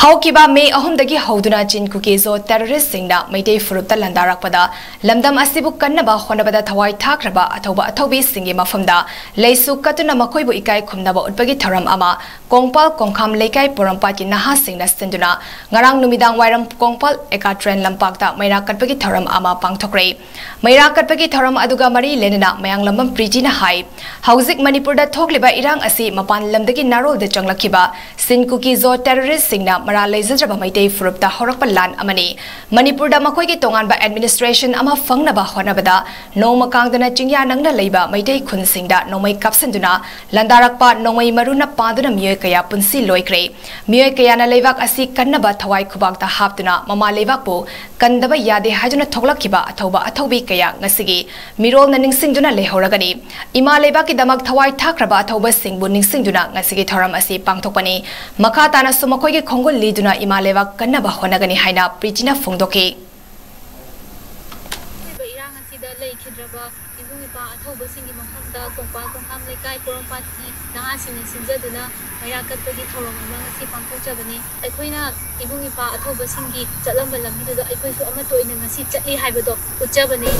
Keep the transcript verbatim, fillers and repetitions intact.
ꯍꯧꯈꯤꯕ ꯃꯦ ꯑꯍꯨꯝꯗꯒꯤ ꯍꯧꯗꯨꯅ ꯆꯤꯟ ꯀꯨꯀꯤ ꯖꯣ ꯇꯦꯔꯣꯔꯤꯁꯁꯤꯡꯅ ꯃꯩꯇꯩ ꯐꯨꯔꯨꯞꯇ ꯂꯥꯟꯗꯥꯔꯛꯄꯗ ꯂꯝꯗꯝ ꯑꯁꯤꯕꯨ ꯀꯟꯅꯕ ꯍꯣꯠꯅꯕꯗ ꯊꯋꯥꯏ ꯊꯥꯈ꯭ꯔꯕ ꯑꯊꯧꯕ ꯑꯊꯧꯕꯤꯁꯤꯡꯒꯤ ꯃꯐꯝꯗ ꯂꯩꯁꯨ ꯀꯠꯇꯨꯅ ꯃꯈꯣꯏꯕꯨ ꯏꯀꯥꯏ ꯈꯨꯝꯅꯕ ꯎꯠꯄꯒꯤ ꯊꯧꯔꯝ ꯑꯃ ꯀꯣꯡꯄꯥꯜ ꯀꯣꯡꯈꯥꯝ ꯂꯩꯀꯥꯏ ꯄꯣꯔꯣꯝꯄꯥꯠꯀꯤ ꯅꯍꯥꯁꯤꯡꯅ ꯁꯤꯟꯗꯨꯅ ꯉꯔꯥꯡ ꯅꯨꯃꯤꯗꯥꯡ ꯋꯥꯏꯔꯝ ꯀꯣꯡꯄꯥꯜ ꯑꯦꯀꯥ ꯇ꯭ꯔꯦꯟ ꯂꯝꯄꯥꯛꯇ ꯃꯩꯔꯥ ꯀꯠꯄꯒꯤ ꯊꯧꯔꯝ ꯑꯃ ꯄꯥꯡꯊꯣꯛꯈ꯭ꯔꯦ꯫ ꯃꯩꯔꯥ ꯀꯠꯄꯒꯤ ꯊꯧꯔꯝ ꯑꯗꯨꯒ ꯃꯔꯤ ꯂꯩꯅꯅ ꯃꯌꯥꯡꯂꯝꯕꯝ ꯄ꯭ꯔꯤꯇꯤꯅ ꯍꯥꯏ, ꯍꯧꯖꯤꯛ ꯃꯅꯤꯄꯨꯔꯗ ꯊꯣꯛꯂꯤꯕ ꯏꯔꯥꯡ ꯑꯁꯤ ꯃꯄꯥꯟ ꯂꯝꯗꯒꯤ ꯅꯥꯔꯣꯜꯗ ꯆꯪꯂꯛꯈꯤꯕ ꯁꯤꯟ ꯀꯨꯀꯤ ꯖꯣ ꯇꯦꯔꯣꯔꯤꯁꯁꯤꯡꯅ ꯃꯔꯥꯜ ꯂꯩꯖꯗ꯭ꯔꯕ ꯃꯩꯇꯩ ꯐꯨꯔꯨꯞꯇ ꯍꯧꯔꯛꯄ ꯂꯥꯟ ꯑꯃꯅꯤ꯫ ꯃꯅꯤꯄꯨꯔꯗ ꯃꯈꯣꯏꯒꯤ ꯇꯣꯉꯥꯟꯕ ꯑꯦꯗꯃꯤꯅꯤꯁꯇ꯭ꯔꯦꯁꯟ ꯑꯃ ꯐꯪꯅꯕ ꯍꯣꯠꯅꯕꯗ ꯅꯣꯡꯃ ꯀꯥꯡꯗꯅ ꯆꯤꯡꯌꯥ ꯅꯪꯅ ꯂꯩꯕ ꯃꯩꯇꯩ ꯈꯨꯟꯁꯤꯡꯗ ꯅꯣꯡꯃꯩ ꯀꯥꯞꯁꯤꯟꯗꯨꯅ ꯂꯥꯟꯗꯥꯔꯛꯄ ꯅꯣꯡꯃꯩ ꯃꯔꯨꯅ ꯄꯥꯟꯗꯨꯅ ꯃꯤꯑꯣꯏ ꯀꯌꯥ ꯄꯨꯟꯁꯤ ꯂꯣꯏꯈ꯭ꯔꯦ꯫ ꯃꯤꯑꯣꯏ ꯀꯌꯥꯅ ꯂꯩꯕꯥꯛ ꯑꯁꯤ ꯀꯟꯅꯕ ꯊꯋꯥꯏ ꯈꯨꯕꯥꯛꯇ ꯍꯥꯞꯇꯨꯅ ꯃꯃꯥ ꯂꯩꯕꯥꯛꯄꯨ ꯀꯟꯗꯕ ꯌꯥꯗꯦ ꯍꯥꯏꯗꯨꯅ ꯊꯣꯛꯂꯛꯈꯤꯕ ꯑꯊꯧꯕ ꯑꯊꯧꯕꯤ ꯀꯌꯥ ꯉꯁꯤꯒꯤ ꯃꯤꯔꯣꯜꯅ ꯅꯤꯡꯁꯤꯡꯗꯨꯅ ꯂꯩꯍꯧꯔꯒꯅꯤ꯫ ꯏꯃꯥ ꯂꯩꯕꯥꯛꯀꯤꯗꯃꯛ ꯊꯋꯥꯏ ꯊꯥꯈ꯭ꯔꯕ ꯑꯊꯧꯕꯁꯤꯡꯕꯨ ꯅꯤꯡꯁꯤꯡꯗꯨꯅ ꯉꯁꯤꯒꯤ ꯊꯧꯔꯝ ꯑꯁꯤ ꯄꯥꯡꯊꯣꯛꯄꯅꯤ꯫ ꯃꯈꯥ ꯇꯥꯅꯁꯨ ꯃꯈꯣꯏꯒꯤ ꯈꯣꯡꯒꯨꯜ ꯂꯤꯗꯨꯅ ꯏꯃꯥ ꯂꯩꯕꯥꯛ ꯀꯟꯅꯕ ꯍꯣꯠꯅꯒꯅꯤ ꯍꯥꯏꯅ ꯄ꯭ꯔꯤꯇꯤꯅ ꯐꯣꯡꯗꯣꯛꯈꯤ꯫ ꯊꯣꯛꯂꯤꯕ ꯏꯔꯥꯡ ꯑꯁꯤꯗ ꯂꯩꯈꯤꯗ꯭ꯔꯕ ꯏꯕꯨꯡ ꯏꯄꯥ ꯑꯊꯧꯕꯁꯤꯡꯒꯤ ꯃꯐꯝꯗ ꯀꯣꯡꯄꯥꯜ ꯀꯣꯡꯈꯥꯝ ꯂꯩꯀꯥꯏ ꯄꯣꯔꯣꯝꯄꯥꯠꯀꯤ ꯅꯍꯥꯁꯤꯡꯅ ꯁꯤꯟꯖꯗꯨꯅ ꯃꯩꯔꯥ ꯀꯠꯄꯒꯤ ꯊꯧꯔꯝ ꯑꯃ ꯉꯁꯤ ꯄꯥꯡꯊꯣꯛꯆꯕꯅꯤ꯫ ꯑꯩꯈꯣꯏꯅ ꯏꯕꯨꯡ ꯏꯄꯥ ꯑꯊꯧꯕꯁꯤꯡꯒꯤ ꯆꯠꯂꯝꯕ ꯂꯝꯕꯤꯗꯨꯗ ꯑꯩꯈꯣꯏꯁꯨ ꯑꯃꯠꯇ ꯑꯣꯏꯅ ꯉꯁꯤ ꯆꯠꯂꯤ ꯍꯥꯏꯕꯗꯣ ꯎꯠꯆꯕꯅꯤ꯫